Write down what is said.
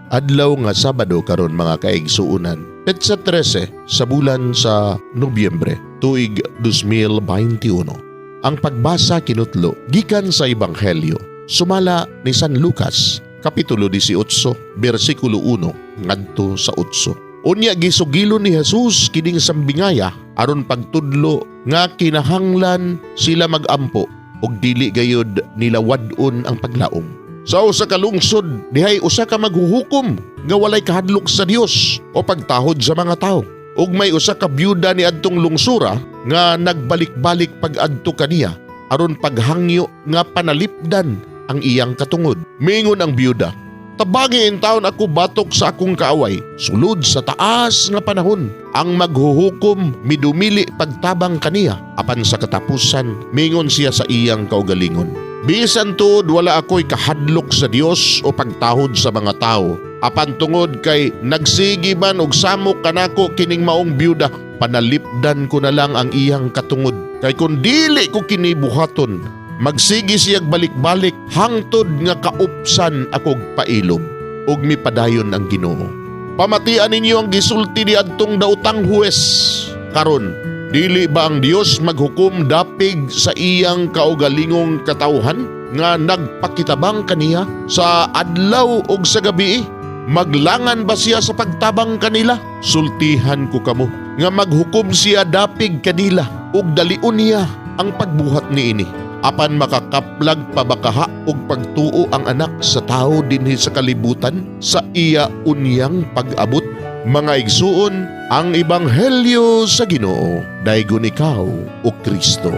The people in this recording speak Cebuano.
Adlaw nga Sabado karon, mga kaigsuonan. Petsa 13 sa bulan sa Nobyembre, tuig 2021. Ang pagbasa kinutlo gikan sa Ebanghelyo sumala ni San Lucas, kapitulo 18, bersikulo 1 ngadto sa 8. Unya gisugilon ni Jesus kining sambingaya aron pagtudlo nga kinahanglan sila magampo ug dili gayud nila wad-on ang paglaom. Sa usa ka lungsod, dihay usa ka maghuhukom nga walay kahadlok sa Dios o pagtahod sa mga tawo. Ug may usa ka byuda ni adtong lungsura nga nagbalik-balik pag-adto kaniya aron paghangyo nga panalipdan ang iyang katungod. Mingon ang byuda, "Tabangi intawon ako batok sa akong kaaway." Sulod sa taas nga panahon, ang maghuhukom midumili pagtabang kaniya, apan sa katapusan mingon siya sa iyang kaugalingon, "Bisan tuod wala ako'y kahadlok sa Dios o pagtahod sa mga tao, apan tungod kay nagsigi man og samok kanako kining maong byuda, panalipdan ko na lang ang iyang katungod. Kay kung dili ko kini buhaton, magsigi siyag balik-balik hangtod nga kaupsan akog pailob." Ug mipadayon ang Ginoo, "Pamatian ninyo ang gisulti ni adtong daotang huwes. Karon, dili ba ang Dios maghukom dapig sa iyang kaugalingong katawhan nga nagpakitabang kaniya sa adlaw ug sa gabi? Maglangan ba siya sa pagtabang kanila? Sultihan ko kamo nga maghukom siya dapig kanila ug dalion niya ang pagbuhat niini. Apan makakaplag pa ba kaha og pagtuo ang Anak sa Tao dinhi sa kalibutan sa iya unyang pag-abot?" Mga igsuon, ang Ebanghelyo sa Ginoo. Daygon ikaw, o Kristo.